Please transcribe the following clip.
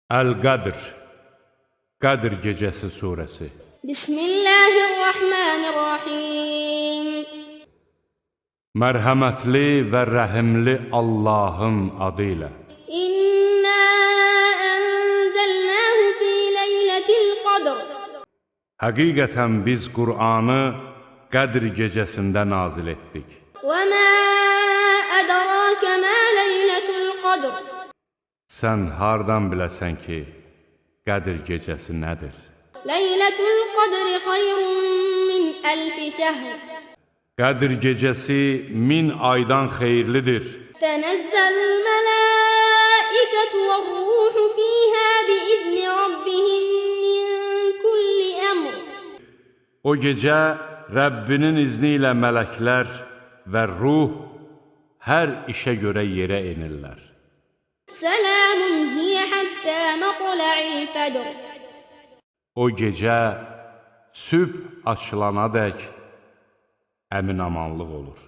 Əl-Qədr, Qədr gecəsi surəsi. Bismillahirrahmanirrahim. Mərhəmətli və rəhimli Allahın adı ilə. İnna enzelnahu fi leyletil qadr. Həqiqətən biz Qur'anı Qədr gecəsində nazil etdik. Və ma ədrake ma leyletul qadr. Sən hardan biləsən ki, Qədr gecəsi nədir? Leyletul qadr xeyrun min əlfi şəhr. Qədr gecəsi 1000 aydan xeyirlidir. Tənəzzəlul mələikətu vər-ruhu fiyhə biizni rabbihim min kulli əmr. O gecə Rəbbinin izni ilə mələklər və ruh hər işə görə yerə enirlər. Selamun hiyə həttə mətla'il fəcr. O gecə sübh açılana dək əmin-amanlıq olur.